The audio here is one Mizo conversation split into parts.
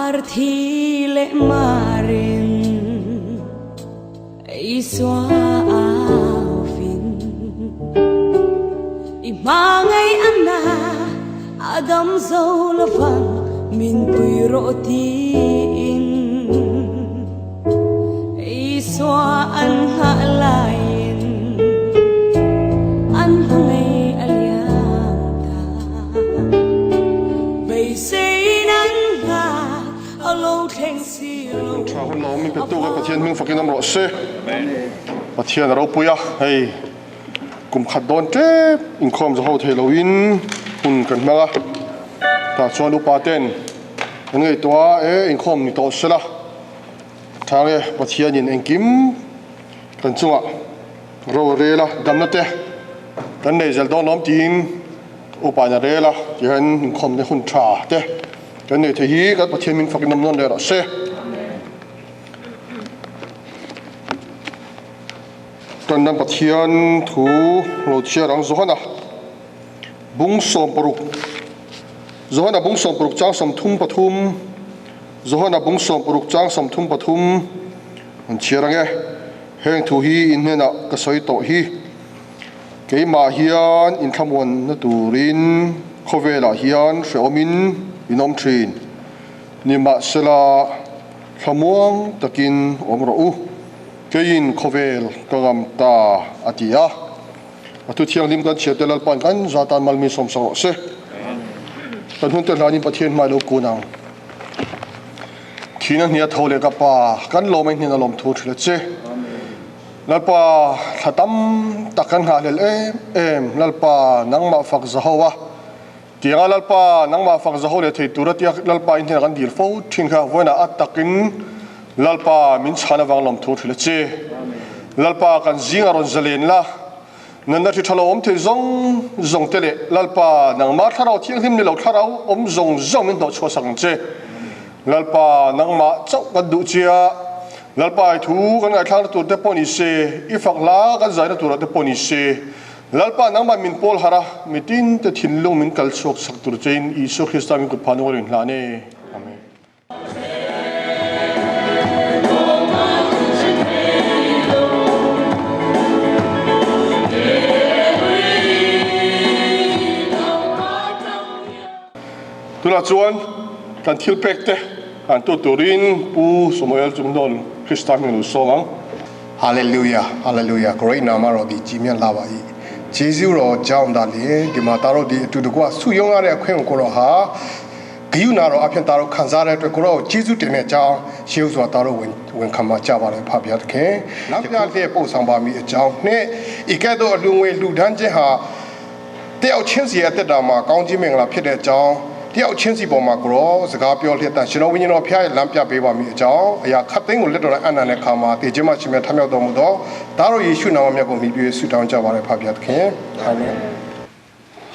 Marthi leh Marin Isua auvin I hmangaih ana a dam zo lovang min pui rawh tiin Isua an nghah laiin an hmangaih a liam ta. Beisein an nghak a lo thleng si lo. Tha hun awm in pe tuk a Pathian hming fakin awm rawh se. Pathian a ropui a, hei kum khat dawn tep inkhawm za ho thei loin hun kan hmang a, tah chuan upa ten an ngaihtuah a, e inkhawm ni tawh sela Thang e, Pathianin engkim kan chungah ro a rel a, damna te kan nei zel dawn lawm tiin upain a rel a, tihian inkhawmna hun tha te kan nei thei hi kan Pathian min fakin awm nawn leh rawh se. Kan ram Pathian thu lo chhiar ang Johana bung 60, Johana bung 60 chang 33, Johana bung 60 chang 33 an chhiar ang e. Heng thu hi in hnenah ka sawi tawh hi. Keimah hian inthlamuanna turin khawvelah hian hrehawmin in awm thin. Nimahsela thlamuang takin awm rawh u. Keiin khawvel ka ngam ta a ti a. A thu thianghlim kan chhiar te Lalpa'n kan za tan malmin sawmsak rawh se. Kan hun te hlanin Pathian hmai lo kun ang. Thihna hnia tho leh ka Pa, kan lawm a i hnena lawm thu thil a che. Lalpa, thla tam tak kan nghahhlel em em, Lalpa, nangmah fak za ho a. Tianga Lalpa, nangmah fak za ho leh thei tura tia Lalpa i hnena kan dil fo thin kha vawiinah a takin Lalpa min chhan avang lawm thu thil a che. Lalpa, kan zingah rawn zalen la. Nunna thi tha lo awm thei zawng zawng te leh Lalpa nangmah thlarau thianghlim ni lo thlarau awm zawng zawng min hnawh chhuah sak ang che. Lalpa nangmah chauh kan duh chia, Lalpa i thu kan ngaihthlakna tur te pawh ni se, i fak hla kan zaina turah te pawh ni se, Lalpa nangmah min pawl harh a, mitin te thinlung min kal chhuak sak tur chein Isua Krista min kut phah nung a rin hlan e. Amen. Tunah chuan kan thil pek te han tu turin Pu Samuel Chungnawn Krista hming lo sawm ang. Hallelujah Hallelujah Great nama ro di chi mian la wa i Jesu ro jaung da li di ma ta ro di tu du kwa su yong a re khwen ko ro ha ဂယုနာတော်အဖျင်သားတို့ခံစားတဲ့အတွက်ကိုရောကျေးဇူးတင်တဲ့အကြောင်းရှေးဥစွာသားတို့ဝင်ဝင်ခံမှာကြပါလေဖဖျားသခင်နောက်ပြလျက်ပို့ဆောင်ပါမည်အကြောင်းနှင့်ဤကဲ့သို့အလှငွေလှူဒန်းခြင်းဟာတယောက်ချင်းစီရဲ့အသက်တာမှာကောင်းကြီးမင်္ဂလာဖြစ်တဲ့အကြောင်းတယောက်ချင်းစီပေါ်မှာကိုရောစကားပြောလျက်တန်ရှင်တော်ဝိညာဉ်တော်ဖျားရဲ့လမ်းပြပေးပါမည်အကြောင်းအရာခတ်သိမ်းကိုလက်တော်နဲ့အနံ့တဲ့ခါမှာတည်ခြင်းမှရှင်မြတ်ထမြောက်တော်မူသောသားတော်ယေရှုနာမမြတ်ကိုမြည်ပြီးဆုတောင်းကြပါရဖဖျားသခင်အာမင်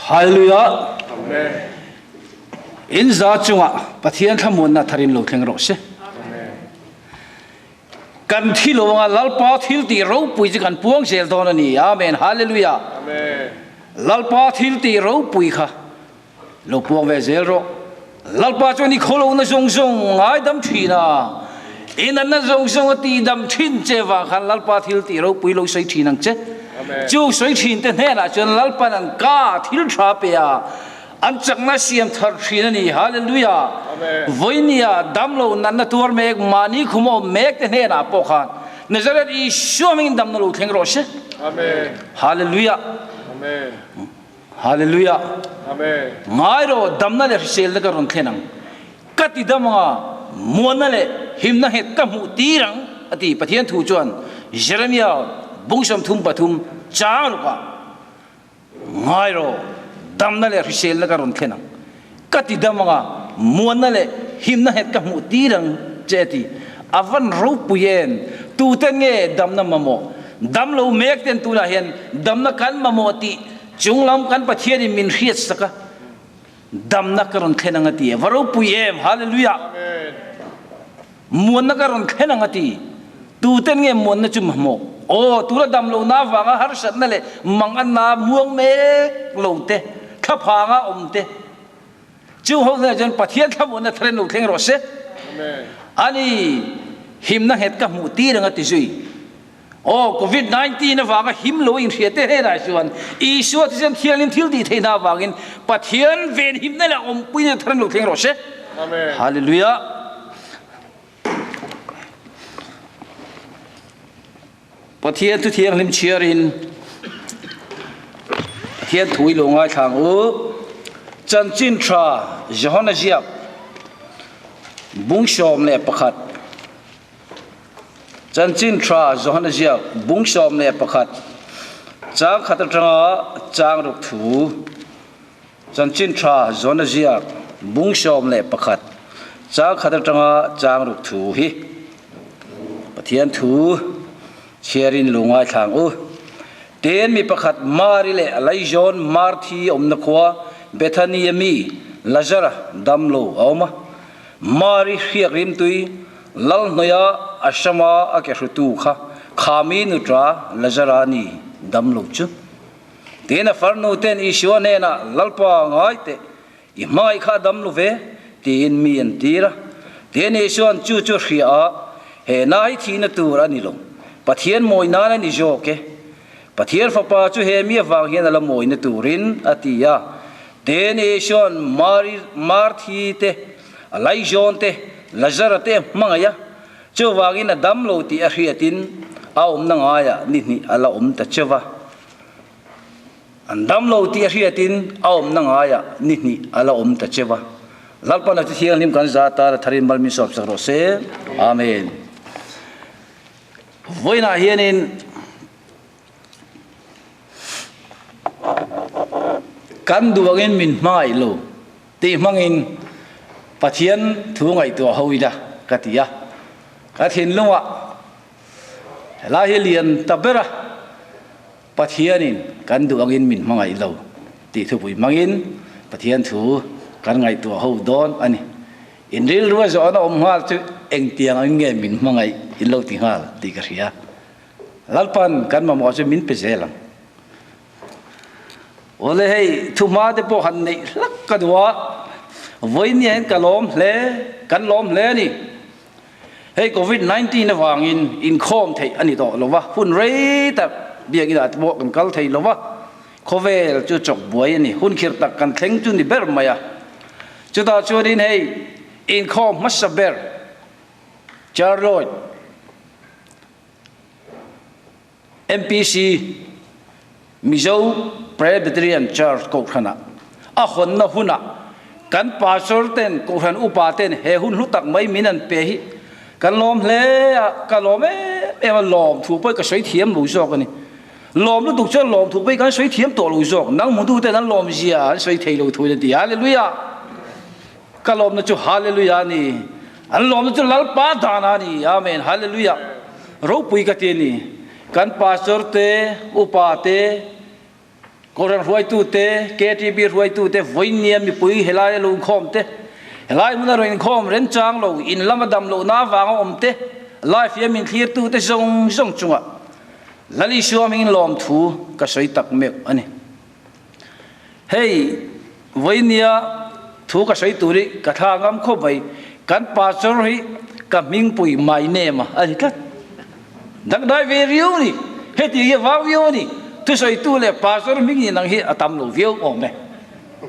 Hallelujah. Amen. In za chunga Pathian thlamuanna tharin lo thleng rawh se. Kan thi lo anga Lalpa thil ti ropui chu kan puang zel dawn a ni. Amen. Hallelujah. Amen. Lalpa thil ti ropui kha lo puang ve zel rawh. Lalpa chuan i khawlohna zawng zawng ngaidam thin a, i natna zawng zawng a tihdam thin che vang khan Lalpa thil tih ropui lo sawi thin ang che. Chu sawi thin te hnenah chuan Lalpan an ka thil tha pe a, an chakna siam thar thin a ni. Hallelujah! Vawinia damlo natna tuar mek, mahni khum awm mek te hnenah pawh khan Nazareth Isua hmingin damna lo thleng rawh se. Hallelujah! Hallelujah! Amen. Ngai rawh, damna leh hriselna ka rawn thlen ang. Ka ti dam anga, muanna leh himna nghet ka hmuh tir ang, a ti. Pathian thu chuan Jeremiah bung 33 chang rukah, Ngai rawh, damna leh hriselna ka rawn thlen ang. Ka ti dam anga, muanna leh himna nghet ka hmuh tir ang che, a ti. A van ropui em! Tuten nge damna mamawh? Dam lo mek ten tunah hian damna kan mamawh tih chunglam kan Pathianin min hriat sak a, damna ka rawn thlen ang a ti. A va ropui em! Hallelujah! Muanna ka rawn thlen ang a ti. Tuten nge muanna chu mamawh? Aw, tuna dam lohna avanga harsatna leh manganna muang mek lo te, thlaphanga awm te, Chu ho hnenah chuan Pathian thlamuanna thar in lo thleng rawh se. Ani himna nghet ka hmuh tir ang a ti zui. Aw, Covid 19 avanga him lo inhria te hnenah chuan Isua thisen thianghlim thil tih theihna avangin Pathian venhimna leh awmpuina thar an lo thleng rawh se. Hallelujah. Pathian thu thianghlim chhiarin Pathian thu i lo ngaithla ang u. Chanchin tha Johana ziak bung 11. Chanchin tha Johana ziak bung 11 chang khat atanga chang ruk thu. Chanchin tha Johana ziak bung 11 chang khat atanga chang ruk thu hi Pathian thu chhiarin lo ngaithla ang u. Tin, mi pakhat Mari leh a laizawn Marthi awmna khua Bethania mi Lazara damlo a awm a. Mari hriak rimtui Lalhnawia a hrama a ke hrutu kha Khami nutra Lazara ni damlo chu. Tin, a farnu ten Isua hnenah, Lalpa, ngai teh, i hmangaih kha a dam lo ve, tiin mi an tir a. Tin, Isua'n chu chu hria a, He na hi thihna tur a ni lo, Pathian mawi nan a ni zawk e. Pathian Fapa chu he mi avang hian a la mawina turin a ti a. Tin, Isua'n Mari, Marthi te, a laizawn te, Lazara te a hmangaih a, chuvangin a dam lo tih a hriatin a awmna ngaiah ni hnih a la awm ta cheu va. An dam lo tih a hriatin a awmna ngaiah ni hnih a la awm ta cheu va. Lalpan a Thianghlim kan za atan a tharin mal min sawp sak rawh se. Amen. Vawiinah hianin Kan duh angin min hmangaih lo tih hmangin Pathian thu ngaihtuah ho ila ka ti a. Ka thinlungah helai hi lian ta ber a, Pathianin kan duh angin min hmangaih lo tih thupui hmangin Pathian thu kan ngaihtuah ho dawn a ni. In rilru a zawhna awm nghal chu engtiang angin nge min hmangaih in lo ti nghal tih ka hria. Lalpan kan mamawh chu min pe zel ang. Awle hei thuhma te pawh han neih hlak ka duh a, vawiin hian ka lawm hle, kan lawm hle a ni. Hei Covid 19 avangin inkhawm theih a ni tawh lo va, hun rei tak biakinah te pawh kan kal thei lo va, khawvel chu chawk buai a ni, hun khirh tak kan thleng chu ni ber mai a. Chutah chuanin hei inkhawm hmasa ber Charlotte, MPC, Mizo Presbyterian Church Kohhranah a hawnna hunah kan Pastor ten, Kohhran upa ten he hun hlu tak mai min an pe hi kan lawm hle a, ka lawm em em a, lawm thu pawh hi ka sawi thiam lo zawk a ni. Lawm lutuk chuan lawm thu pawh hi kan sawi thiam tawh lo zawk, nang hmutu ten an lawm zia an sawi thei lo thu in a ti. Hallelujah! Ka lawmna chu Hallelujah a ni. An lawmna chu Lalpa dan a ni. Amen. Hallelujah. Ropui ka ti a ni. Kan pastor te, upa te, Kohhran hruaitu te, KTB hruaitu te, vawinia mipui helai a lo inkhawm te, helai hmuna rawn inkhawm remchang lo, in lama dam lohna avanga awm te, live hian min thlirtu te zawng zawng chungah Lal Isua hmingin lawmthu ka sawi tak meuh a ni. Hei, vawinia thu ka sawi tur hi ka thla ngam khawp mai. Kan pastor hi ka hmingpui mai nem a, a ni tlat. Dangdai ve riau a ni. Heti hi a vang viau a ni. Thusawitu leh pastor hming in ang hi a tam lo viau awm e.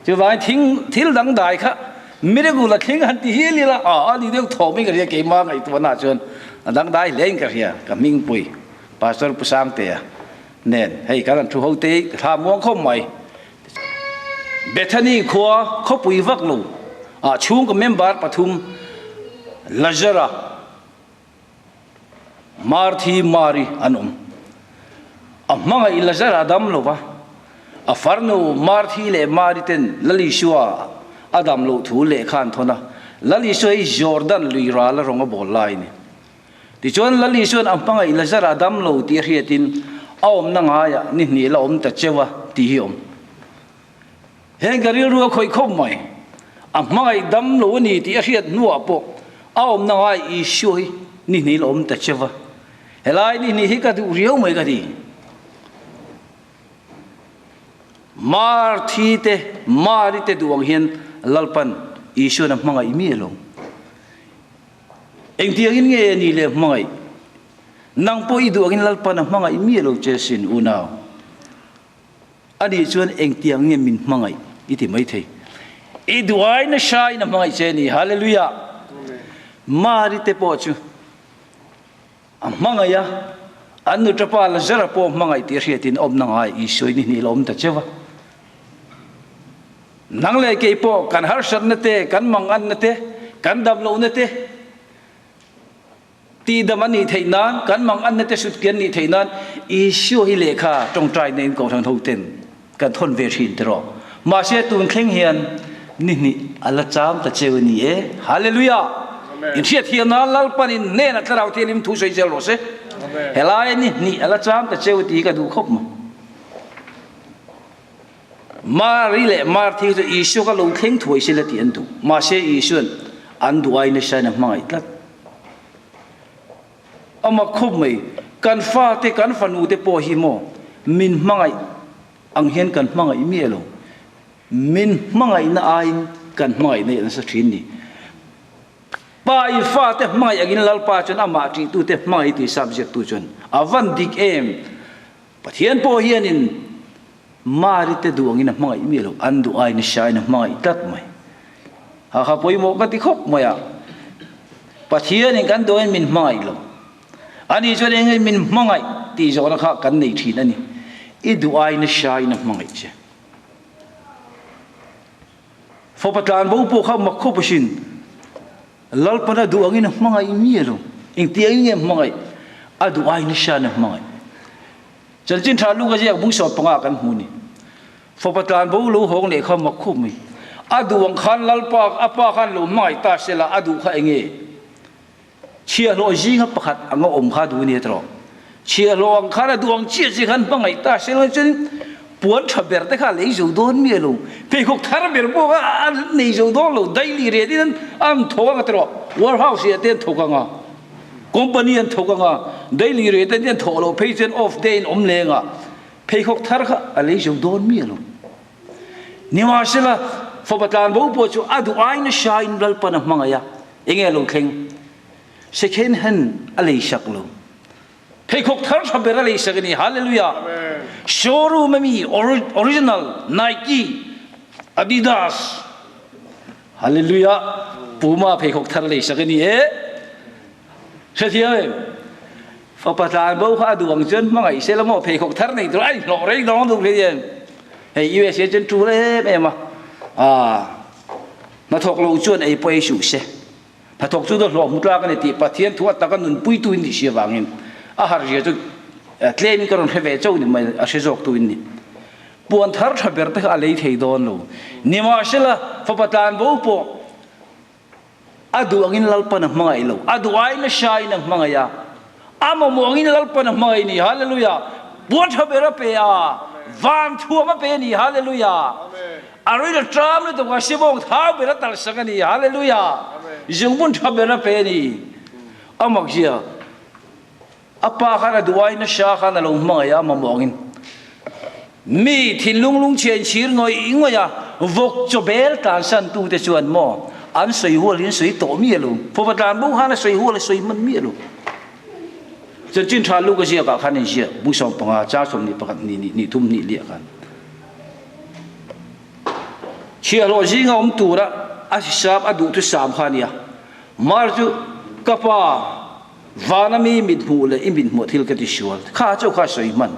Chuvangin thing thil dangdai kha miracle a thling han ti hial ila, a ni deuh thawm in ka hria keimah ngaihtuahna chuan a dangdai hle in ka hria ka hmingpui pastor Pu Sangtea. Nen, hei kan an thu ho te hi ka thla muang khawp mai. Bethany khua khawpui vak lo ah chhungkaw member pathum Lazara, Marthi, Mari an awm. A hmangaih Lazara dam lo va, a farnu Marthi leh Mari ten Lal Isua a dam loh thu lehkha an thawn a. Lal Isua hi Jordan lui ral a rawng a bawl lai a ni. Tichuan Lali chuan a hmangaih Lazara dam lo tih a hriatin a awmna ngaiah ni hnih la awm ta cheu a tih hi a awm. Heng ka rilru a khawih khawp mai. A hmangaih dam lo a ni tih a hriat hnuah pawh a awmna ngai Isua hi ni hnih la awm ta cheu a. Helai ni hnih hi ka duh riau mai ka ti. Marthi te, Mari te duh ang hian Lalpan Isuan a hmangaih mi alawm. Engtiangin nge a ni le hmangaih? Nang pawh i duh angin Lalpan a hmangaih miah lo che sin unau. A nih chuan engtiang nge min hmangaih i ti maithei. I duai nasa in a hmangaih che a ni. Hallelujah! Mari te pawh chu a hmangaih a, an nu tapa Lazara pawh hmangaih tih a hriatin awmna ngai Isua in i hnih la awm ta cheu a. Nang leh kei pawh kan harsatna te, kan manganna te, kan damlohna te tihdam a nih theih nan, kan manganna te sutkian nih theih nan Isua hi lehkha tawngtai neiin Kohhran hoten kan thawn ve thin tiraw. Mahse tun thleng hian ni hnih a la cham ta cheu a ni e. Hallelujah! Inhriatthiam nan Lalpan in hnenah Thlarau Thianghlim thu sawi zel rawh se. Helaia ni hnih a la cham ta cheu tih hi ka duh khawp mai. Mari leh Marthi chu Isua ka lo thleng thuai sila tih an duh. Mahse Isua'n an duh ai nasa in a hmangaih tlat. A mak khawp mai, kan fate, kan fanute pawh hi maw min hmangaih ang hian kan hmangaih miah lo. Min hmangaihna aiin kan hmangaihna hi a nasa thin ni. Pa in fate hmangaih angin Lalpa chuan amah ṭihtute hmangaih tih subject-tu chuan a van dik em? Pathian pawh hianin Mari te duh angin a hmangaih miah lo, an duh aiin a hriain a hmangaih tlat mai. Ha kha pawimawh ka ti khawp mai a, Pathianin kan duh angin min hmangaih lo. Ani chuan eng nge min hmangaih tih zawhna kha kan nei thin a ni. I duh aiin a hriain a hmangaih che. Fapa tlanbo pawh kha mak khawp asin. Lalpana duh angin a hmangaih miah lo. Engti angin nge a hmangaih? A duh aiin a hriain a hmangaih. Chanchin tha Luka ziak bung 15 kan hmu ni. Fapa tlanbo lo hawng leh kha mak khawp mai. A duh ang khan Lalpa a pa khan lo hmangaih ta se la a duh kha enge? Chhiahhlawh zinga pakhat anga awm kha duh nia tawh. Chhiahhlawh ang khan a duh ang chiah chiah khan hmangaih ta se la chuan puan tha ber te kha a lei zo dawn miah lo. Pheikhawk thar ber pawh kha a nei zo dawn lo. Daily rate in an thawk anga tawh. Warehouse ah te an thawk anga. Company an thawk anga. Daily rate an thawh loh phei chuan off day in awm leng a. Pheikhawk thar kha a lei zo dawn miah lo. Nimahsela, fapa tlanbo pawh chu a duh ai nasa in Lalpan a hmangaih a, enge a lo thleng? Second hand a lei sak lo. Pheikhawk thar tha ber a lei sak a ni. Hallelujah! Showroom ami original Nike, Adidas. Hallelujah! Puma pheikhawk thar a lei sak a ni e. Hrethiam em? Fapa tlanbo kha a duh ang chuan hmangaih se la maw pheikhawk thar nei tur a inhlawh rei dawng duh hrethiam. Hei USA chuan tul em em a. Ah, hnathawk lo chuan ei pawh ei suh se. Hnathawk chu hlawh hmu tlak a ni tih Pathian thu a taka nunpuitu in nih si avangin a har zia chu tlemin ka rawn hre ve chauh ni mai a hre zawk tu in ni. Puan thar tha ber te kha a lei thei dawn lo. Nimahsela fapa tlanbo pawh A duh angin Lalpan a hmangaih lo. A duh aiin a hriain a hmangaih a. A mamawh angin Lalpan a hmangaih a ni. Hallelujah! Puan tha ber a pe a, van thuam a pe a ni. Hallelujah! A ril a ṭam lutuk a, sibawng thau ber a talhsak a ni. Hallelujah! Zungbun tha ber a pe a ni. A makzia, a pa khan a duh aiin a hria khan a lo hmangaih a, a mamawh angin. Mi thinlung lungchhia inchhir ngawih ngawih a, vawk chaw bel tlansan tute chuan maw an sawi hual hi an sawi tawh miah lo. Fawpa tlan bo khan a sawi hual a sawi hman miah lo. Chanchin tha Luka ziakah khan in ziak, bung 15, chang 21, hnih hnih hnih thum hnih liah khan. Chhiahhlawh zinga awm tura a hisap a duhthusam kha a nia. Mar chu ka pa vana mi mithmuh leh i mithmuh thil ka tisual kha chauh kha a sawi hman.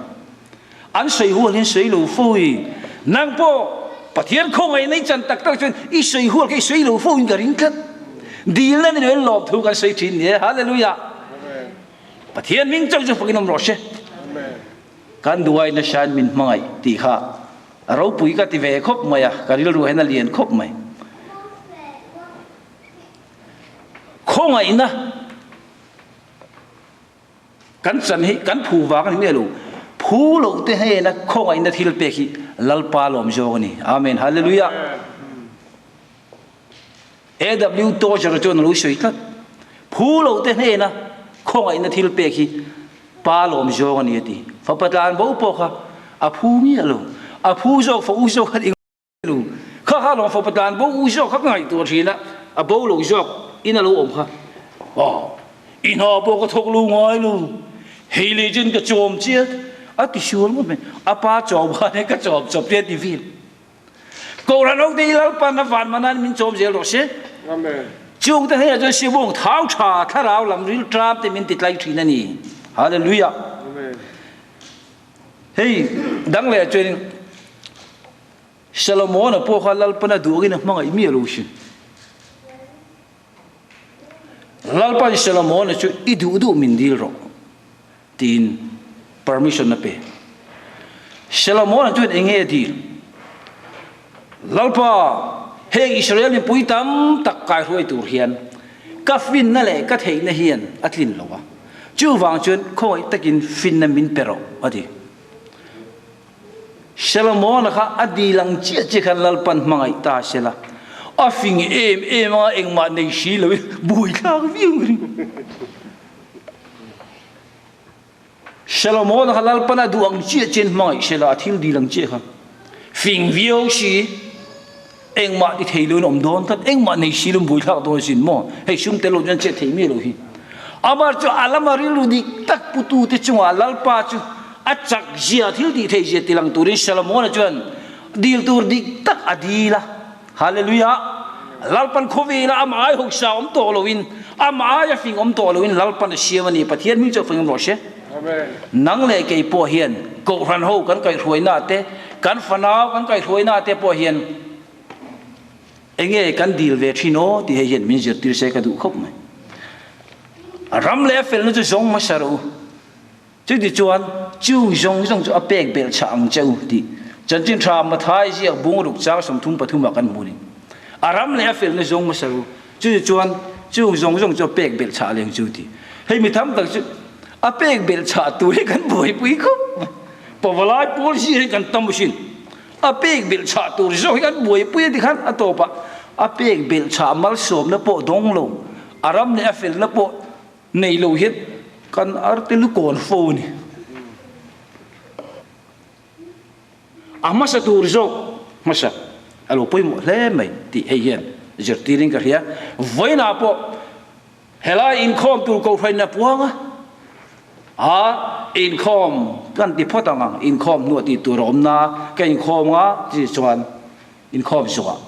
An sawi hual hi an sawi lo fo i, nang pawh Pathian khawngaihna i chan tak tak chuan i sawi hual kha i sawi lo fo in ka ring tlat. Dilna ni loin lawmthu kan sawi thin ni e. Hallelujah! Pathian hming chauh chu fakin awm rawh se. Kan duai nasa in min hmangaih tih kha a ropui ka ti ve khawp mai a, ka rilru hian a lian khawp mai. Khawngaihna. Kan chan hi kan phu vang a ni miah lo. Phu loh te hnena khawngaihna thil pek hi Lalpa lawm zawk a ni. Amen. Hallelujah. AW Tozer chuan a lo sawi tlat. Phu loh te hnena khawngaihna thil pek hi Pa lawm zawk a ni a ti. Fapa tlan bo pawh kha a phu miah lo. A phu zawk fa u zawk kha Lu kha kha lawng fapa tlan bo u zawk kha ka ngaihtuah thin a, a bo lo zawk in a lo awm kha. I hna pawh ka thawk lo ngai lo, hei leh chen ka chawm chiat a ti sual ngawt mai. A pa chawm khan he ka chawm chawp te a ti vel. Kohhran ho te hi Lalpan a van man an min chawm zel rawh se. Amen. Chung te hnenah chuan Sibawng thau tha thlarau lam ril tram te min ti tlai thin a ni. Hallelujah. Amen. Hei dang leh chuan Solomon-a pawh kha Lalpan a duh angin a hmangaih miah lo sin. Lalpan Solomon-a chu i duh duh min dil rawh tiin permission a pe. Solomon-a chuan eng nge a dil? Lalpa, heng Israel mipui tam tak kaihruai tur hian ka finna leh ka theihna hian a tlin lo a, chuvang chuan khawngaih takin finna min pe rawh, a ti. Solomon-a kha a dil ang chiah chiah khan Lalpan hmangaih ta se la, a fing em em anga engmah nei si loin bui thlak viau ring. Solomon-a kha Lalpan a duh ang chiah chiahin hmangaih se la, a thil dil ang chiah kha fing viau si, engmah ti thei loin awm dawn tlat, engmah nei si loin bui thlak dawn sin maw, hei sum tel lo chuan chet thei miah lo hi. Amah chu a lama rilru dik tak putute chungah Lalpa chu A chak zia thil tih theih zia tilang turin Solomona chuan dil tur dik tak a dil a. Hallelujah! Lalpan khawvela amah ai hausa awm tawh loin, amah aia fing awm tawh loin Lalpan a siam a ni. Pathian hming chu a fing rawh se. Nang leh kei pawh hian Kohhran ho kan kaihhruaina te, kan fanau kan kaihhruaina te pawh hian enge kan dil ve thin aw tih hei hian min zirtir se ka duh khawp mai. A ram leh a felna chu zawng hmasa rawh u. Chutichuan, chung zawng zawng chu a pek belh chhah ang che u tih Chanchin Tha Mathai ziak bungruk chang 33 ah kan hmu a ni. A ram leh a felna zawng hmasa ru. Chutichuan, chung zawng zawng chu a pek belh chhah leng chu tih. Hei mi tham tak chu a pek belh chhah tur hi kan buaipui khawp mai. Pavalai pawl zir hi kan tam asin. A pek belh chhah tur zawk hi kan buaipui a ti khan a tawpah a pek belh chhah malsawmna pawh dawng lo, a ram leh a felna pawh Nei lo hian kan arte lu kawn fo a ni. A hmasa tur zawk hmasa a lo pawimawh hle mai tih hei hian zirtirin ka hria. Vawiinah pawh helai inkhawm tur kohhran a puang a, a inkhawm kan ti phawt ang ang, inkhawm hnuah tih tur a awm na, ka inkhawm nga chi chuan inkhawm zawhah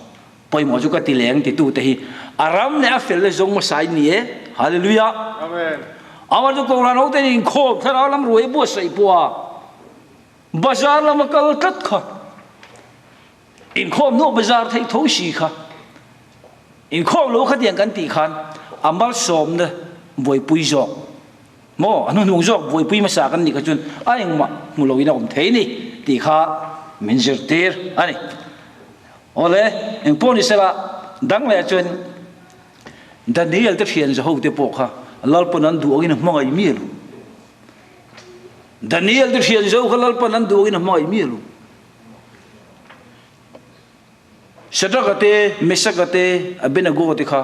Pawimawh chu ka ti leng titute hi a ram leh a fel le zawng hmasa in ni e. Hallelujah. Amen. Amah chu Kohhran hote in inkhawm thlarau lam ruai buatsaih pawh a bazar lama kal tlat kha inkhawm hnuah bazar theih tho si kha inkhawm lo khatiang kan tih khan a malsawmna buaipui zawk maw a hnuhnung zawk buaipui hmasa kan nih kha chuan a engmah hmu loin a awm thei ni tih kha min zirtir a ni. Awle, eng pawh ni sela, dang leh chuan Daniel te thian zaho te pawh kha Lalpan an duh angin a hmangaih miah lo. Daniel te thian zaho kha Lalpan an duh angin a hmangaih miah lo. Shadrach-a te, Meshach-a te, Abednego te kha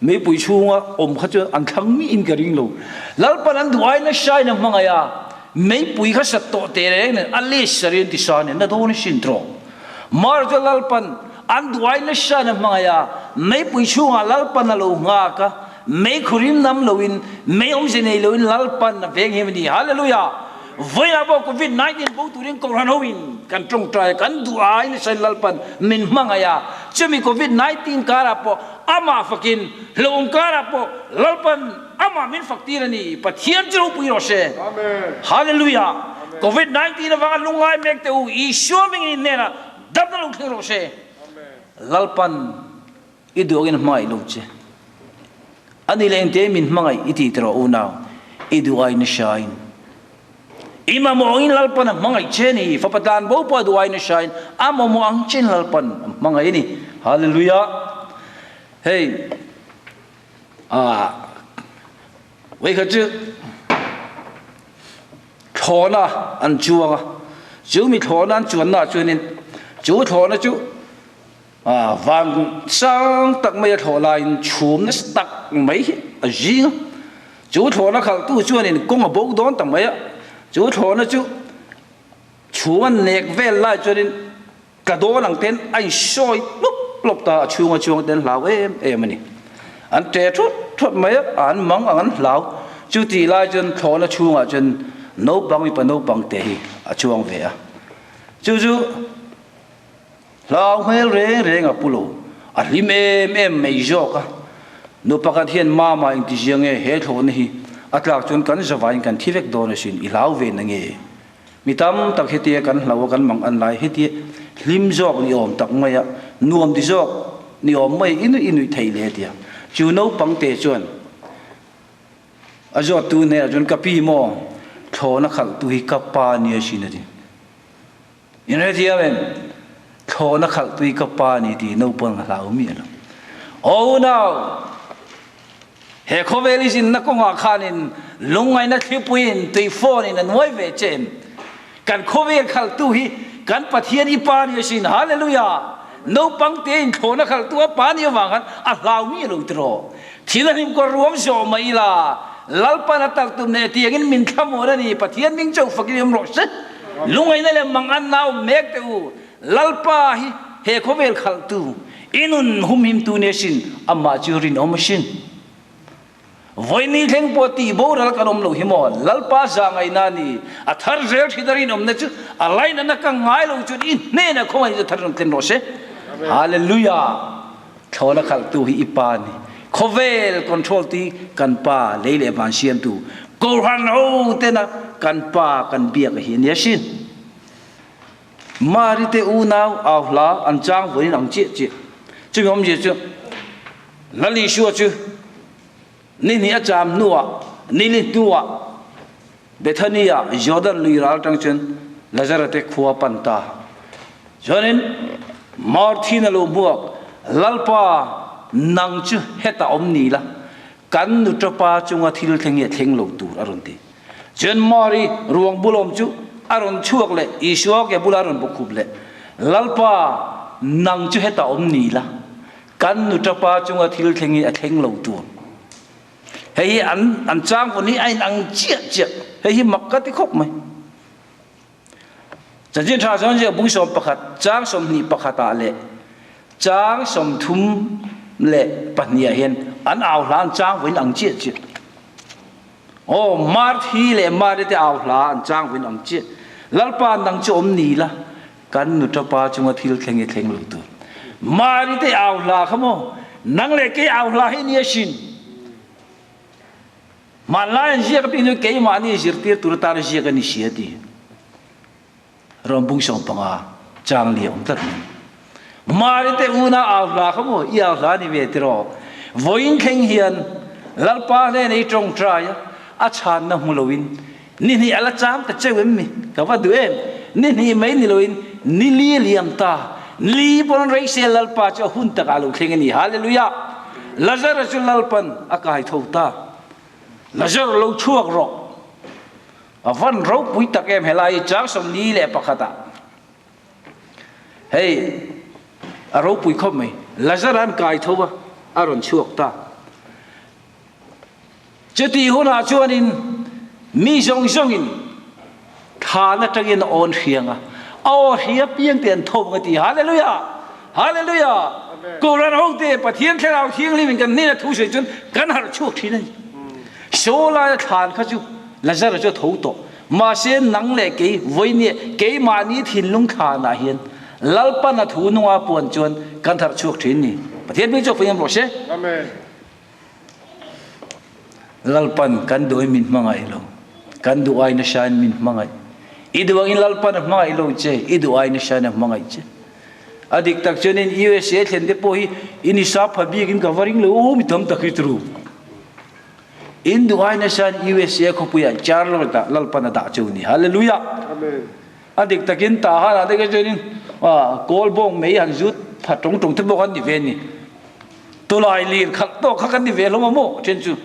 meipui chhunga awm kha chuan an thlang miin ka ring lo. Lalpan an duh aiin nasa in a hmangaih a, meipui kha sat tawh teh reng nen a leh sarin ti sa nen na dawn asin tawh. Mar chu Lalpan an duh aiin nasa in a hmangaih a, meipui chhungah Lalpan a lo nghak a, mei khurim nam loin, mei awmze nei loin Lalpan a veng hem a ni. Hallelujah! Vawiinah pawh Covid 19 bo turin Kohhran hoin kan tawngtai a, kan duh ai nasa in Lalpan min hmangaih a, chumi Covid 19 karah pawh amah fakin hlauhawm karah pawh Lalpan amah min fak tir a ni. Pathian chu ropui rawh se. Hallelujah! Covid 19 avanga lungngai mek teh u, Isua mingin in hnenah damna lo thleng rawh se. Lalpan i duhawkin a hmangaih lo che. A ni leh engte min hmangaih i ti tawh unau, i duh ai nasa in. I mamawh angin Lalpan a hmangaih che ni, fapa tlan bo pawh a duh ai nasa in a mamawh ang che in Lalpan a hmangaih a ni. Hallelujah! Hei, ah, vawikhat chu thlawhna an chuang a, chu mi thlawhna an chuanna ah chuanin chu thlawhna chu Van sang tak mai a thlawh laiin chhum nasa tak mai hi a zing a, chu thlawhna khalhtu chuanin kawng a bo dawn ta mai a, chu thlawhna chu chhum a nek vel lai chuanin tla dawn ang ten a insawi hlawp hlawp ta a, chhunga chuang ten hlau em em a ni, an ṭe thut. thawt mai a, an mang ang an hlau. Chutih lai chuan thlawhna chhungah chuan naupang mipa naupang te hi a chuang ve a. Chu chu hlau hmel reng reng a pu lo, a hlim em em mai zawk a. Nu pakhat hian mama engtizia nge he thlawhna hi a tlak chuan kan zavaiin kan thi vek dawn asin, i hlau ve na nge? Mi tam tak hetia kan hlau a kan mang an lai hetia hlim zawk ni awm tak mai a, nuam ti zawk ni awm mai i nuih i nuih theih le tia. Chu naupang te chuan a zawt tu hnenah chuan ka pi maw thlawhna khalh tu hi ka pa nia sin a ti. In hrethiam em? Thlawhna khalh tu hi ka pa ni ti naupang a hlau miah lo. Oh nau! He khawvel i zinna kawngah khanin lungngaihna thlipuiin tui phone-in a nuai ve che em? Kan khawvel khalhtu hi kan Pathian i Pa ni asin. Hallelujah! Naupang tein thlawhna khalhtu a Pa ni avang khan a hlau mi lo tiraw? Thil a hlim kawr ruam zawh mai ila, Lalpan a talh tum leh tiangin min thlamuan a ni. Pathian hming chauh fakin i awm rawh se. Lungngaihna leh mangan nau mek teh u. Lalpa hi he khawvel khalhtu, i nun humhimtu ni asin, amah chu rinawm asin. Vawiini thleng pawh tih boral kan awm lo hi maw? Lalpa zah ngaihna a ni. A thar zel thin a rinawmna chu a lainatna ka ngai lo chuan i hnenah khawngaih chu thar rawn tlen rawh se. Hallelujah! Thlawna khalhtu hi i pa a ni. Khawvel control ti kan pa lei leh van siamtu Kohhran ho tena kan pa kan biak a hi a ni asin. Mari te unau au hla an chang vawiin ang chiah chiah. Chumi awmzia chu Lal Isua chu ni hnih a cham hnuah ni li hnuah Bethany-ah Jordan lui ral atang chuan Lazara te khua pan ta. Chuanin Marthin a lo hmuak, Lalpa, nang chu hetah awm ni la, kan nutapa chunga thil thleng hi a thleng lo tur a rawn ti. Chuan Mari ruang bulawm chu a rawn chhuak leh Isua ke bulah a rawn bawkkhup leh, Lalpa, nang chu hetah awm ni la, kan nu tapa chunga thil thleng hi a thleng lo tur. Hei hi an an chang vawn hi a inang chiah chiah. Hei hi mak ka ti khawp mai. Chanchin tha chuan ziak bung 11 chang 21 ah leh chang 32 ah hian an au hla an chang vawn ang chiah chiah. Aw, Marthi leh Mari te au hla an chang vin ang chiah. Lalpa nang chu awm ni la, kan nu tapa chunga thil thleng i thleng lo tur. Mari te au hla kha maw, nang leh kei au hla hi ni asin. Hmanlai an ziak apiang chu keimahni zirtir tur atan ziak a ni si a ti. Rom bung 15 chang li a awm tlat mai. Mari te una au hla kha maw, i au hla ni ve tiraw. Vawiin thleng hian Lalpa hnena i tawngtai a, a chhanna hmu loin ni hnih a la chang ta cheu em mi? Ka va duh em? Ni hnih mai ni loin ni li a liam ta. Ni li pawn rei se Lalpa chu a hun takah a lo thleng a ni. Hallelujah! Lazara chu Lalpan a kai tho ta. Lazara lo chhuak rawh. A van ropui tak em helai hi chang 41 ah hei a ropui khawp mai Lazar an kai tho a a rawn chhuak ta chuti hunah chuanin mi zawng zawngin thlan atangin a awn hriang a a aw hria piang te an tho ang a ti hallelujah hallelujah Kohhran ho te Pathian thlarau thianghlim in kan hnena thu sawi chuan kan harh chhuak thin a ni Saw laia thlan kha chu Lazara chu a tho tawh. Mahse nang leh kei vawinia keimahni thinlung thlanah hian Lalpan a thu nunga puan chuan kan tharh chhuak thin ni. Pathian hming chu a fuihnem rawh se. Amen. Lalpan kan duhin min hmangaih lo. Kan duh ai nasa in min hmangaih. I duh angin Lalpan a hmangaih lo che, i duh ai nasa in a hmangaih che. A dik tak chuan in USA thlen te pawh hi in i sa pha bik in ka va ring lo, u mi tam tak hi turu. In duh ai nasa in USA khawpui ah Charlotte ah Lalpan a dah chu ni. Hallelujah. Amen. A dik takin ta han ah te ka chuan in kawl bawng mei han zut pha tawng tawng te pawh kan ni ve ni. Tulai lir khalh tawk kha kan ni ve hlawm a maw then chu.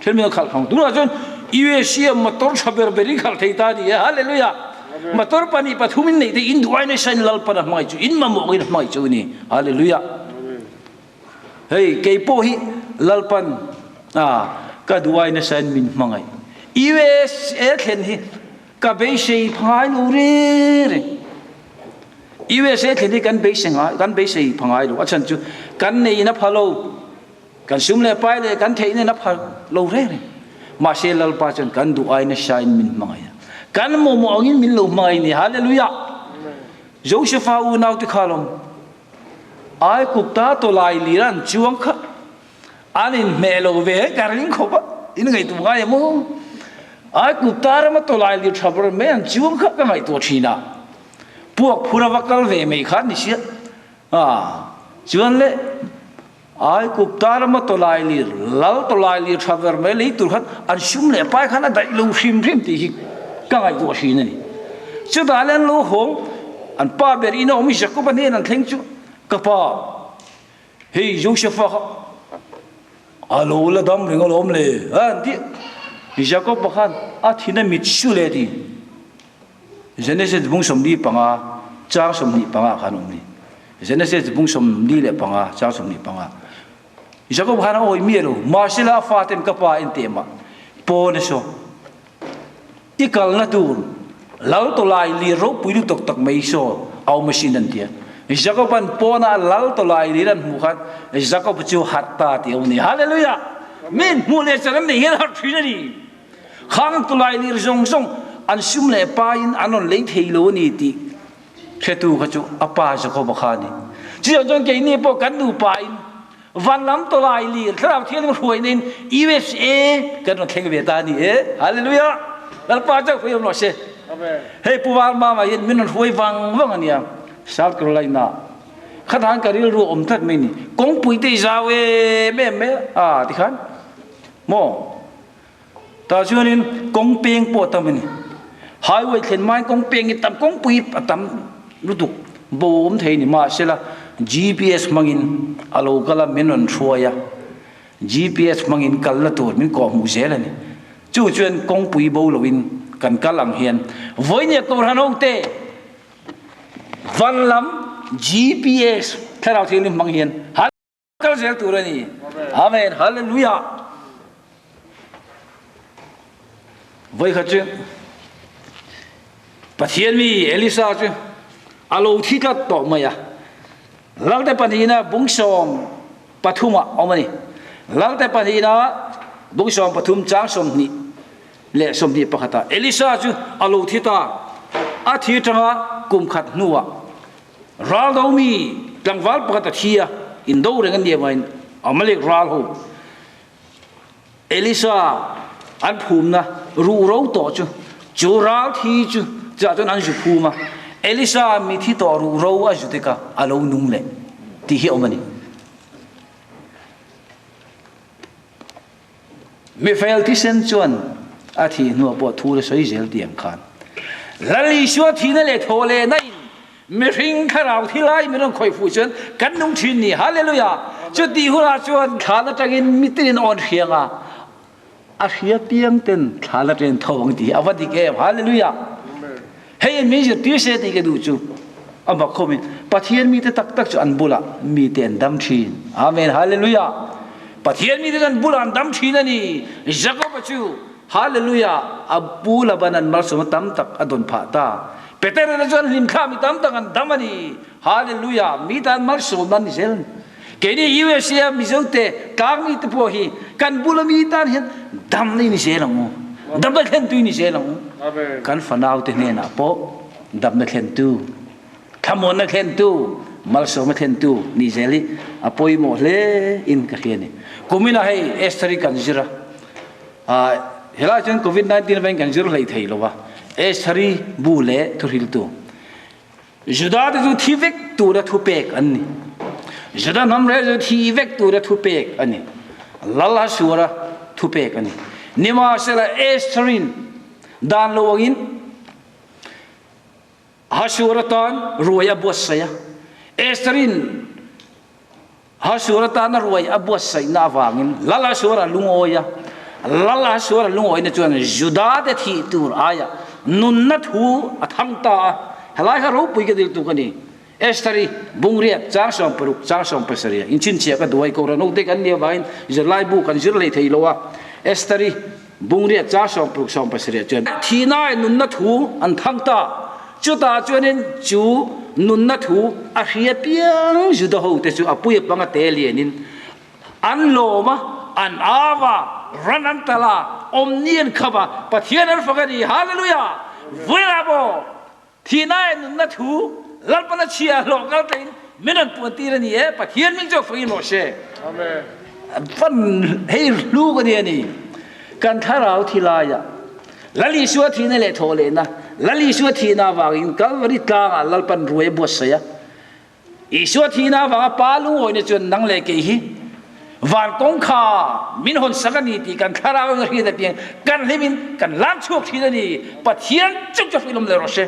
Then mi khalh khang. Tunah chuan USA motor tha ber ber in khalh thei ta ni e. Hallelujah. Motor pahnih pathum in nei te in duh ai nasa in Lalpan a hmangaih chu in mamawh in a hmangaih chu ni. Hallelujah. Hei kei pawh hi Lalpan a ka duh ai nasa in min hmangaih. USA thlen hi ka beisei phangai lo reng reng. USA thlen hi kan beisei ngai kan beisei phangai lo. A chhan chu kan nei in a pha lo. Kan sum leh pai leh kan theih nen a phal lo reng reng. Mahse Lalpa chuan kan duh ai nasa in min hmangaih a. Kan mawhmawh angin min lo hmangaih ni. Hallelujah! Josepha unau te kha lawm Aikupta tawlai lir an chuang kha an inhmeh lo ve ka ring khawp a, in ngaihtuah ngai em aw? Aikupta rama tawlai lir tha ber mai an chuang kha ka ngaihtuah thin a, puak phur a va kal ve mai kha ni sia. A chuan le Aikupta rama tawlai lir, lal tawlai lir tha ber mai lei tur khan an sum leh pai khan a daih lo hrim hrim tih hi ka ngaihtuah thin a ni. Chutah le an lo hawng, an pa ber ina awm Jakob-a hnen an thleng chu, Ka pa, hei Josefa kha a lo la dam reng alawm le, a an ti. Jakob-a khan a thin a mit su le ti. Genesis bung 45 chang 25 khan awm ni. Genesis bung 45 chang 25. Jacob khan a awi mi lo, mahsela a faten ka pa en teh mah pawn a saw. I kalna tur lal tawlai lir ropui lutuk tak mai saw a awm asin an tia. Jacob an pawna lal tawlai lir an hmuh khan Jacob chu harh ta tih a awm ni. Hallelujah! Min hmuh leh chan an nei hian harh thin a ni. Khang tulai lir zawng zawng an sum leh pain an rawn lei thei lo a ni tih hretu kha chu a pa Jakoba kha a ni. Chutiang chuan keini pawh kan nupa in van lam tawlai lir Thlarau Thianghlim hruaina in USA kan rawn thleng ve ta a ni e. Hallelujah! Lalpa chauh hruai awm rawh se. Hei Pu Valmama hian min rawn hruai vang vang a nia South Carolina. Khatang ka rilru awm tlat mai ni. Kawngpui te i zau em em mai a tikhan maw? Tah chuanin kawng peng pawh a tam a ni. Highway thlen hmain kawng peng hi tam kawngpui a tam lutuk bo awm thei a ni. Mahsela GPS hmangin a lo kal a, min rawn hruai a, GPS hmangin kalna tur min kawhhmuh zel a ni. Chu chuan kawngpui bo loin kan kal ang hian vawinia Kohhran hote van lam GPS thlarau thianghlim hmang hian kal zel tur a ni. Amen. Hallelujah. Voi khat chu Pathian mi Elisa chu a lo thi tlat tawh mai a. Lalte pahnihna bung sawm pathuma awm a ni. Lalte pahnihna bung sawm pathum chang 20 leh 21 ah Elisa chu a lo thi ta. A thi atanga kum khat hnuah Ral do mi tlangval pakhat a thi a, indo reng a nia vangin Amalek ral ho Elisa an phumna ruh ro tawh chu chu ral thi chu chutah chuan an zu phum a, Elisa mi thi tawh ruh ro a zu tek a, a lo nung leh tih hi a awm a ni. Mifel thisen chuan a thih hnuah pawh thu la sawi zel tih ang khan Lal Isua thihna leh thaw lehna in mihring thlarau thi lai min rawn khawih fuh chuan kan nung thin ni. Hallelujah! Chutih hunah chuan thlan atangin mitin awn hriang a, a hria piang ten thlan atangin tho ang tih hi a va dik em. Hallelujah! Hei in min zirtir se tih ka duh chu a mak khawp in Pathian mite tak tak chu an bulah mite an dam thin. Amen. Hallelujah. Pathian mite chu an bulah an dam thin a ni. Jakob-a chu Hallelujah a pu Laban an malsawmna tam tak a dawn phah ta. Peter-a chuan hlimthla mi tam tak an dam a ni. Hallelujah. Mi tan malsawmna an ni zel a ni. Keini USA a Mizo te tlang mi te pawh hi kan bula mi tan hian damna i ni zel ang u. Damna thlentu i ni zel ang u. Kan fanau te hnenah pawh damna thlentu, thlamuanna thlentu, malsawmna thlentu ni zel hi a pawimawh hle in ka hria a ni. Kuminah hei Esther hi kan zir a, helai chuan Covid 19 avangin kan zir hlei thei lo va, Esther hi bu leh thuhriltu Juda te chu thi vek tura thupek an ni. Juda hnam rel chu thi vek tura thupek a ni. Lal Hasuara thupek a ni. Nimahsela Estherin dan lo angin Hasuara tan ruai a buatsaih a. Estherin Hasuara tana ruai a buatsaihna avangin Lal Hasuara lungawi a, Lal Hasuara lungawina chuan Juda te thih tur aiah nunna thu a thang ta a, helai kha ropui ka dil tuk a ni. Estheri, Bungriat, chang 60, chang 70 inchhinchhiah ka duai ko ra note kan nih avangin zirlaibu kan zir hlei thei lo a, Estheri, Bungriat, chang 60, 70 chuan thihnain nunna thu an thang ta. Chutah chuanin chu nunna thu a hria piang Juda hote chu a pui a panga te lianin An lawm a, an au a, ran an talh a, awmni an khap a, Pathian an fak a ni. Hallelujah! Vawilah maw thihna eh nunna thu Lalpana chhia hlawh kal tain min rawn puan tir a ni e, Pathian min chu fakin rawh se. Amen. Van hei hlu ka ni a ni. Kan thlarau thi laiah Lal Isua thihna leh thawh lehna, Lal Isua thihna avangin Kalvari tlangah Lalpan ruai a buatsaih a. Isua thihna avanga Pa lungawina chuan nang leh kei hi van kawngkha min hawn sak a ni tih kan thlarau in a hriat apiang kan hlimin kan lan chhuak thin a ni. Pathian chu ka hrilhawm leh rawh se.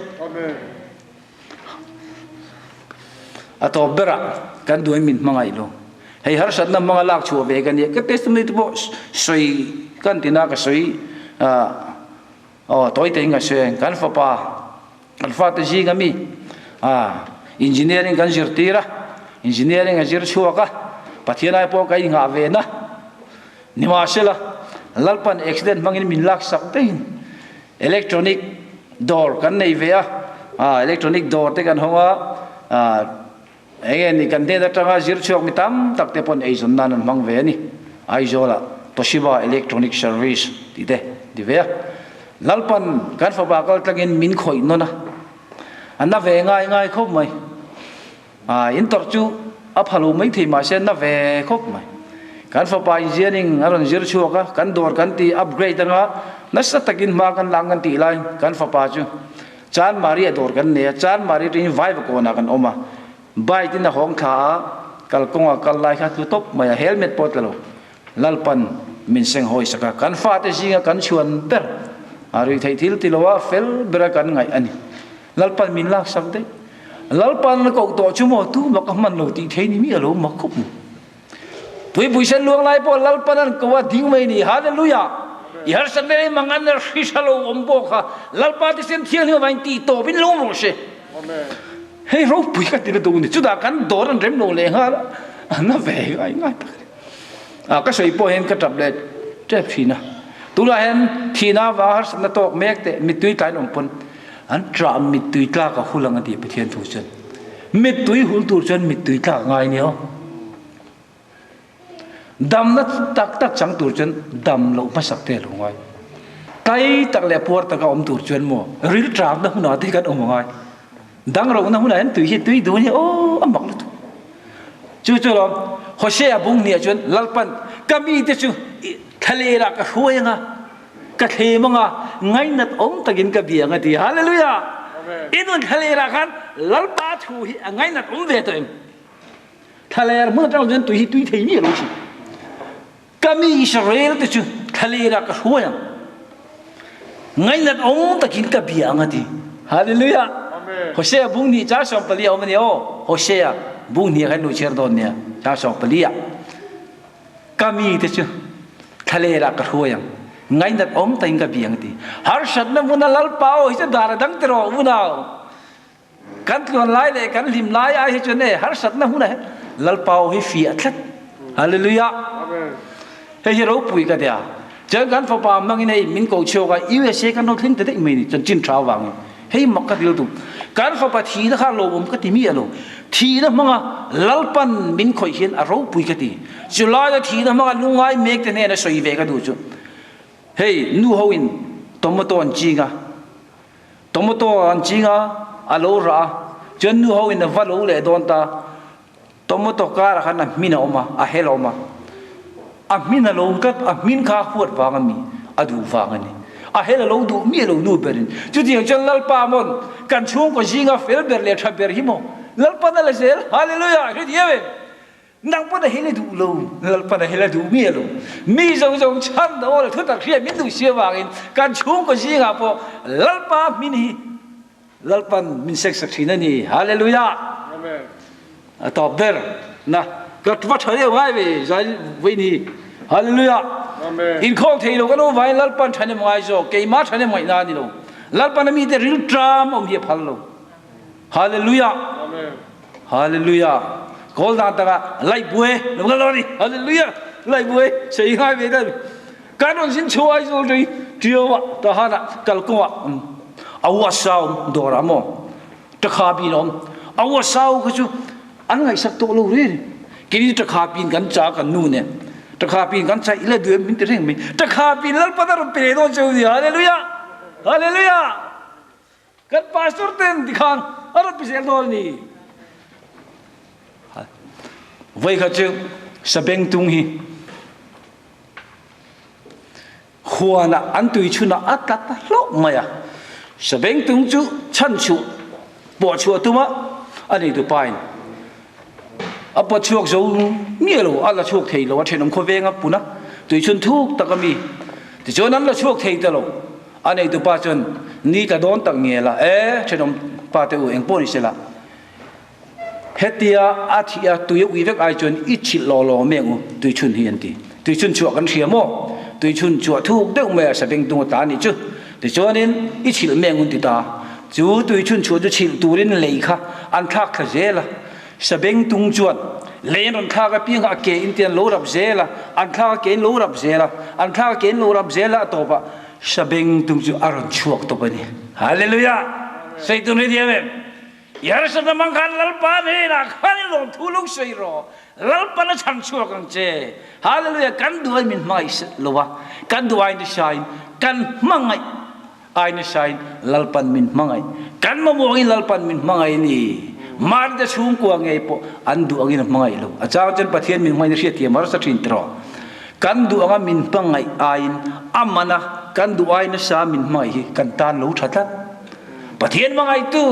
A tawp berah kan duhin min hmangaih lo. Hei harsatna hmanga lak chhuah ve ka nia. Ka testimony te pawh sawi kan tina ka sawi aw tawi tein ka sawi a. Kan fapa Kan fate zinga mi engineering kan zirtir a, engineering a zir chhuak a, Pathian ai pawh ka inngah ve na. Nimahsela, Lalpan accident hmangin min laksak daihin electronic dawr kan nei ve a, electronic dawr te kan hawng a, enge ni kan hnen atanga zir chhuak mi tam tak te pawn eizawn nan an hmang ve a ni. Aizawlah Toshiba Electronic Service tih te ti ve a. Lalpan kan fapa kal tlangin min khawih nawn a, a na ve ngai ngai khawp mai. A in tawrh chu a pha lo mai thei mahse a na ve khawp mai. Kan fapa engineering a rawn zir chhuak a, kan dawr kan ti upgrade anga nasa takin hma kan lang kan tih laiin kan fapa chu Chanmari a dawr kan nei a, Chanmari atangin Vaivakawnah kan awm a, bike in a hawng thla a, kalkawnga kal lai kha tlu tawp mai a, helmet pawh tla lo. Lalpan min seng hawi sak a, kan fate zinga kan chhuan ber a ruih theih thil ti loa fel bera kan ngaih a ni. Lalpan min lak sak daih. Lalpan a koh tawh chu maw tu mak a hman lo tih thei ni mi a lo mak khawp mai. Puipui sen luang lai pawh Lalpan an ko a ding mai ni. Hallelujah! I harsat ve rei mang an hri tha lo awm pawh kha Lalpa te sen thianghlim avangin tih tawp in lo rawh se. Hei ropui ka ti na duh ni. Chutah kan dawr an rem lo leh nghal a, a na ve ngai ngai tak a ni. A ka sawi pawh hian ka tap leh tep thin a. Tunah hian thihna avanga harsatna tawk mek teh mittui tlain awm pawn an ṭah mittui tlak a hul ang a ti Pathian thu chuan. Mittui hul tur chuan mittui tlak ngai nia aw. Damna tak tak chang tur chuan dam loh hmasak te a lo ngai. Tlai tak leh puar taka awm tur chuan maw ril ṭakna hunah te hi kan awm a ngai. Dang rohna hunah hian tui hi tui duh ania aw a mak lutuk. Chu chu lawm Hosea bung hniah chuan Lalpan ka mite chu thlalerah ka hruai anga ka thlem anga ngainat awm takin ka bia anga ti. Hallelujah! I nun thlalerah khan Lalpa thu hi a ngainat awm ve tawh em? Thlaler hmun atang chuan tui hi tui thei miah lo thin. Ka mi Israel te chu thlalerah ka hruai ang. Ngainat awm takin ka bia ang a ti. Hallelujah. Hosea bung hnih chang 14 a awm a ni aw. Hosea bung hnih ah khan lo chhiar dawn nia. Chang 14 ah. Ka mi te chu thlalerah ka hruai ang. Ngainat awm takin ka bia ang a ti. Harsatna hmuna Lalpa aw hi chu dar a dang tiraw unau. Kan tluan lai leh kan hlim lai ai hi chuan e harsatna hunah hian Lalpa aw hi fiah tlat. Hallelujah. Hei hi ropui ka tia. Chuan kan fapa hmangin hei min ko chhuak a USA kan lo thleng ta daih mai ni chanchin tha avangin. Hei mak ka ti lutuk. Kan fapa thihna kha lawmawm ka ti miah lo. Thihna hmanga Lalpan min khawih hian a ropui ka ti. Chulaia thihna hmanga lungngai mek te hnena sawi ve ka duh chu hei nu ho in tomato an ching a. Tomato an ching a, a lo rah a, chuan nu ho in a va lo leh dawn ta. Tomato karah khan a hmin a awm a, a hel a awm a. A hmin a lo tlat, a hmin kha a huat vang a mi, a duh vang a ni. A hel a lo duh miah lo nu berin. Chutiang chuan Lalpa mawn kan chhungkaw zinga fel ber leh tha ber hi maw Lalpan a la zel. Hallelujah! Hrethiam em? Nang pawn a hel i duh lo, Lalpan a hel a duh miah lo. Mi zawng zawng chhan aw le thutak hriat min duh si avangin kan chhungkaw zingah pawh Lalpa hmin hi Lalpan min seksak thin a ni. Hallelujah! Amen. A tawp ber na ka va tha deuh ngai ve zai vawiin hi. Hallelujah! Amen. Inkhawm thei lo kan awm vangin Lalpan thahnem ngai zawk, keimah thahnem ngaihna a ni lo. Lalpan a mite rilṭam awm hi a phal lo. Hallelujah. Amen. Hallelujah. Kawl dan taka lai bue lo ngal ni. Hallelujah. Lai bue sei ngai ve dan. Kan on sin chu ai zul ri tiawa ta hana kalkunga awa sau dora mo ta kha bin om awa sau kha chu an ngai sak to lo ri kini ta kha bin kan cha kan nu ne. Takha pin kan chai le duem min ti reng mai. Takha pin Lalpan a rawn pe leh dawn cheu ni. Hallelujah! Hallelujah! Kan pastor ten tikhan a rawn pe zel dawn ni. Voi kha chu sabeng tung hi huana an tui chhuna a tla ta hlauh mai a. Sabeng tung chu chhan chhuah pawh chhuah tuma a neitu pain a pawt chhuak zo nge lo a la chhuak thei lo a thenawm khawveng a pun a tui chhun thuk tak a mi tichuan an la chhuak thei ta lo a neitu pa chuan ni tla dawn tak nge la e thenawm pa te u eng pawh ni se la Hetia a thih a tui a ui vek ai chuan i chhilh law law mai ang u, tuichhun hi an ti. Tuichhun chhuah kan hria maw? Tuichhun chhuah thuk deuh mai a sabeng tung a ta a nih chu. Tichuanin i chhilh mai ang u an ti ta. Chu tuichhun chhuah chu chhilh turin lei kha an thlak thla zel a. Sabeng tung chuan lei an rawn thlak apiang kha a ke in tian lo rap zel a, an thlak a ke in lo rap zel a, an thlak a ke in lo rap zel a, a tawpah sabeng tung chu a rawn chhuak tawp a ni. Hallelujah! Sawi tun ri diam em? Yarsa mang khan Lalpa hnenah khan i lawmthu lung sawi rawh. Lalpan a chhang chhuak ang che. Hallelujah! Kan duh ai min hmangaih lo a, kan duh ai nasa in kan hmangaih ai nasa in Lalpan min hmangaih. Kan mamawh angin Lalpan min hmangaih a ni. Mahni te chhungkua ngei pawh an duh angin a hmangaih lo. A chang chuan Pathian min hmangaih na hriatthiam harsa thin tiraw. Kan duh anga min hmangaih aiin a man a, kan duh ai nasa min hmangaih hi kan tan lo tha tlat. Pathian hmangaihtu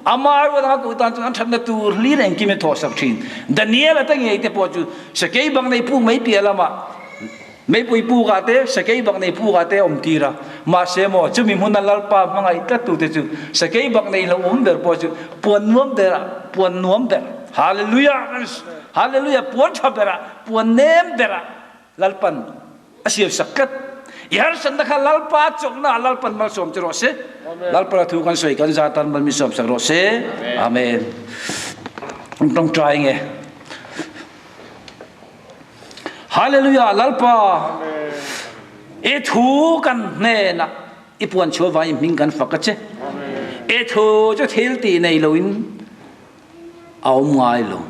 ama rual anga koh tan chuan an thatna tur hlir engkim a thawhsak thin. Daniel a te ngei te pawh chu sakei bang nei puk mai piah lamah meipui pukah te sakei bak nei pukah te a awm tir a. Mahse maw chumi hmuna Lalpa hmangaih tlattu te chu sakei bak nei lo awm ber pawh chu puan nuam berah puan nuam ber Hallelujah Hallelujah puan tha berah puan nem berah Lalpan a siamsak tlat. I harsatna kha Lalpa chawlhna ah Lalpan malsawm che rawh se. Lalpan a thu kan sawi kan za tan mal min sawmsak rawh se. Amen. Tawngtai nge. Hallelujah Lalpa. I thu kan hnena i puan chhuah vai hming kan fak a che. I thu chu thil ti nei loin a awm ngai lo,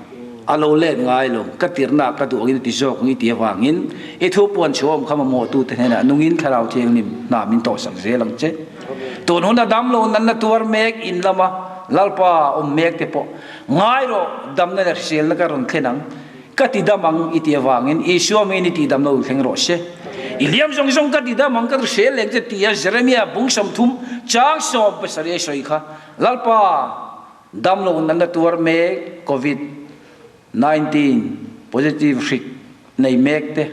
a lo let ngai lo, ka tirhna ka duh angin a ti zawk ang i ti avangin i thu puan chhuahawm kha mamawhtute hnenah nungin Thlarau Thianghlim hna min tawhsak zel ang che. Tun hun a dam lo nanna tuar mek in lama Lalpa awm mek te pawh ngai rawh, damna leh hriselna ka rawn thlen ang, ka ti dam ang i ti avangin Isua miin i tihdam lo thleng rawh se. I hliam zawng zawng ka ti dam ang, ka hrisel leng che tia Jeremia bung 30 chang 17 a sawi kha Lalpa Damlo natna tuar mek Covid 19 positive hrik nei mek te,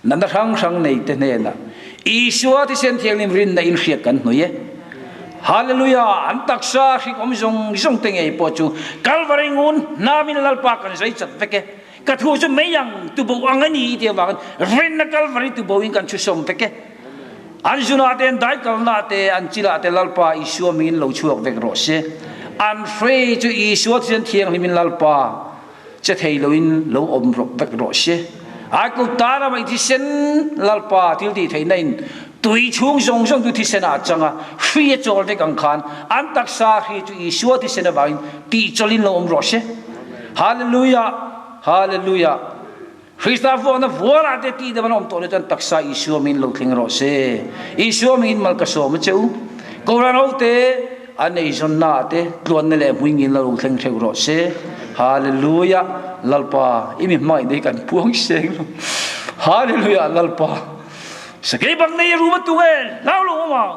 natna hrang hrang nei te hnenah Isua thisen thianghlim rinna in hriat kan hnawih e. Hallelujah! An taksa hrik awm zawng zawng te ngei pawh chu Kalvari ngun hnamin Lalpa kan zai chat vek e. Ka thu chu mei ang tubo ang a ni tih avangin rinna Kalvari tubo in kan chhusawm vek e. An zunah te, an daikalnah te, an chilah te Lalpa Isua mingin lo chhuak vek rawh se. An hrei chu Isua thisen thianghlimin Lalpa che thei loin lo awm rawk vek rawh se. Aikut tana mai thisen Lalpa thil tih theihna in tui chhung zawng zawng chu thisen ah a chang a, hri a chawl vek ang khan an taksa hri chu Isua thisen avangin tihchawlhin lo awm rawh se. Hallelujah! Hallelujah! Krista vuakna vuarah te tih deuh an awm tawh loh chuan taksa Isua min lo thleng rawh se. Isua mingin mal ka sawm a che u. Kohhran ho te an eizawnna ah te tluanna leh hmuingin lo thleng theuh rawh se. Hallelujah! Lalpa, i mi hmangaihna hi kan puang seng lo. Hallelujah! Lalpa, sakei bang nei a rum a tung e, hlau lo awm ang.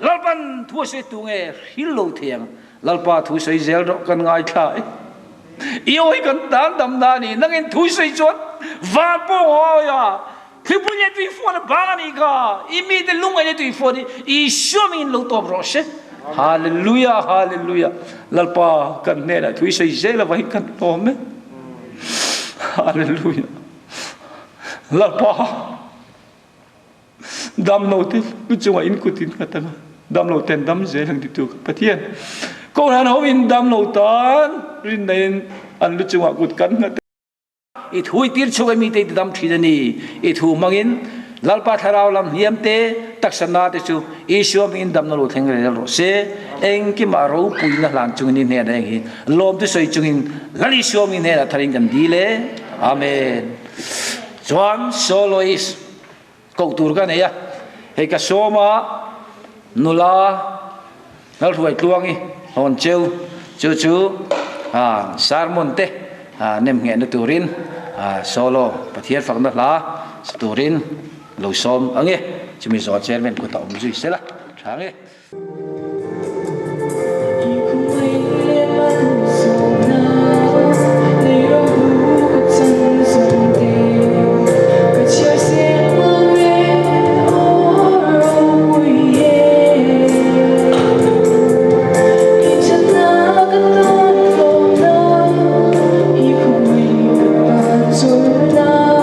Lalpan thu a sawi tu nge hril lo thei ang? Lalpa thu sawi zel rawh kan ngaithla e. I aw hi kan tan dam na a ni. Nangin thu sawi chuan van pawh ngawi a, thlipui leh tuifuan a bang a nih kha. I mite lungngaih leh tuifuan hi Isua mingin lo tawp rawh se. Hallelujah, hallelujah. Lalpa kan hnenah thu i sawi zel avangin kan tlawm e. Hallelujah. Lalpa. Damlo te lu chungah in kut in nghat anga damlo ten dam zel ang titu ka Pathian. Kohhran ho in damlo tan rinna in an lu chungah kut kan nghat. I thu i tir chhuk a mite i ti dam thin a ni. I thu hmangin Lalpa thlarau lam hliam te, taksa na te chu Isua hmingin damna lo thleng rel rawh se. Engkimah ropuina hlan chungin i hnenah eng hi lawm te sawi chungin Lal Isua hmingin hnenah tharin kan dil e. Amen. Chuan soloist koh tur ka nei a, hei ka sawm a, nula Lalhruaitluangi hawn cheu chu chu sermon te nem nghehna turin solo Pathian fakna hla sa turin lo sawm ang e, chumi zawh chairman kut a awm zui sela tha ang e.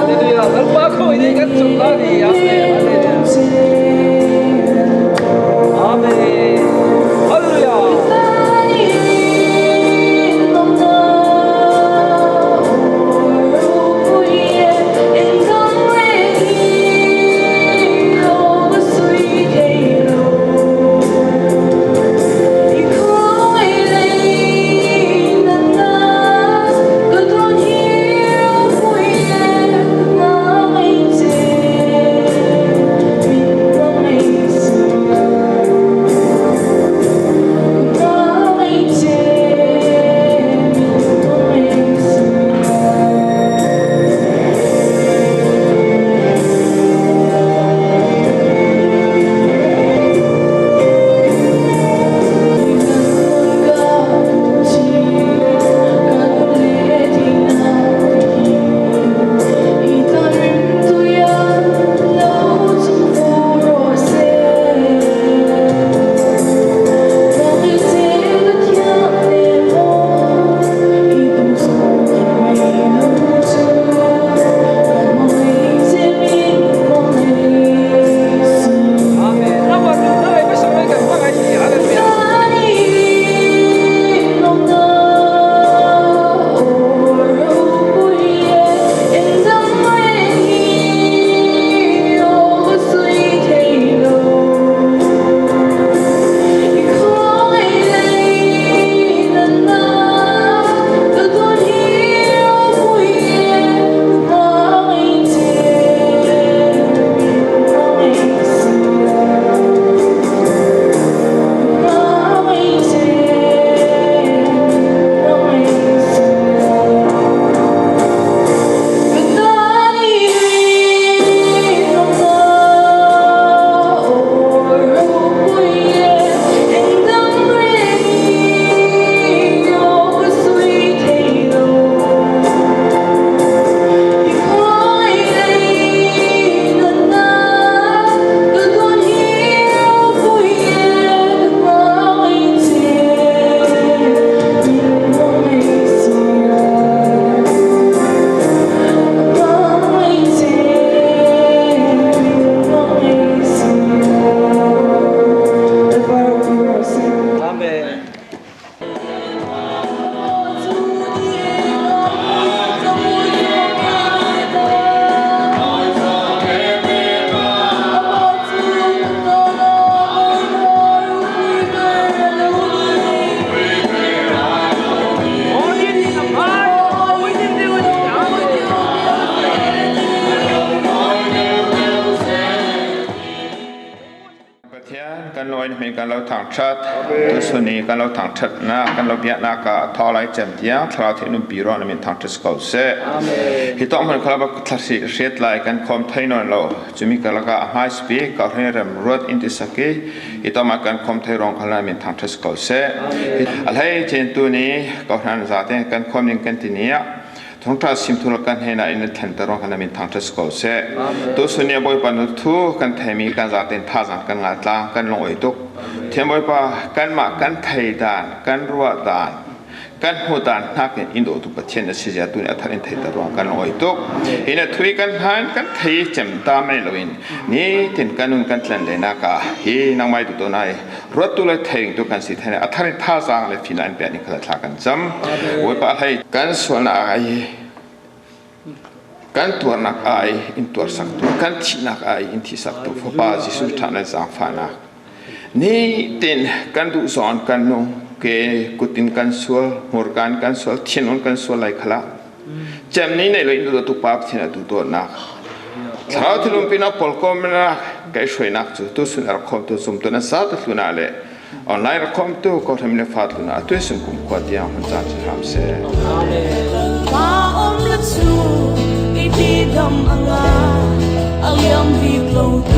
Hallelujah Lalpa khawi nei kan chawlh la ni Amen Hallelujah Amen Hallelujah. Pathian kan lawi na hmin kan lo thangṭhat. Tuchun i kan lo thangṭhatnak kan lo biaknak ah thaw lai cem tiang thlarau theih nunpi ruang na min thangṭhat si ko seh. Hi tawk hmun kha bak thlahri hriat lai kan khawm thei nawn lo. Cumi karlak ah a hmai speak ka hrin rem ruat in ti sak i hi tawk ma kan khawm thei ruang kha min thangṭhat si ko seh. A hlei cen tu ni ko hnan zate kan khawm ning kan ti ni ah Thawngṭha simthul kan he na in thlen ter kan min thangṭhat si ko seh. Tu sunia Bawipa nu thu kan theimi kan zaten thazang kan ngah tlang kan lung oi tuk. Thiam Bawipa kanmah kan thei dan kan ruah dan kan hmu dan hnakin in dawtu Pathian na si zia tu nih a thar in thei ter ruang kan lung oi tuk. Hi na thui kan hlan kan thei cem ta mai loin ni tin kan nun kan tlen le naka hi nangmai tu to nai ruattu le theiringtu kan si thei a thar in thazaang le fina in pek ni khala thla kan cam Bawipa hlei kan sualnak ai kan tuarnak ai in tuar saktu kan thihnak ai in thi saktu Fapa Jesuh ṭha nan zaangfahnak ni tin kan duh zawn kan nung ke kutin kan sual hmurkan kan sual thinun kan sual lai khala. Cem ni nei lo in tu pa Pathian atu dawtnak Thlarau thilum pin a polkom na kai hruainak cu tu sun ar khom tu zum tu na sa tu hluna le online rakhom tu ko them le fa tluna atu sun kum khua tiang hun caan si hram se. Pa om la chu i ti dam anga aliam bik lo.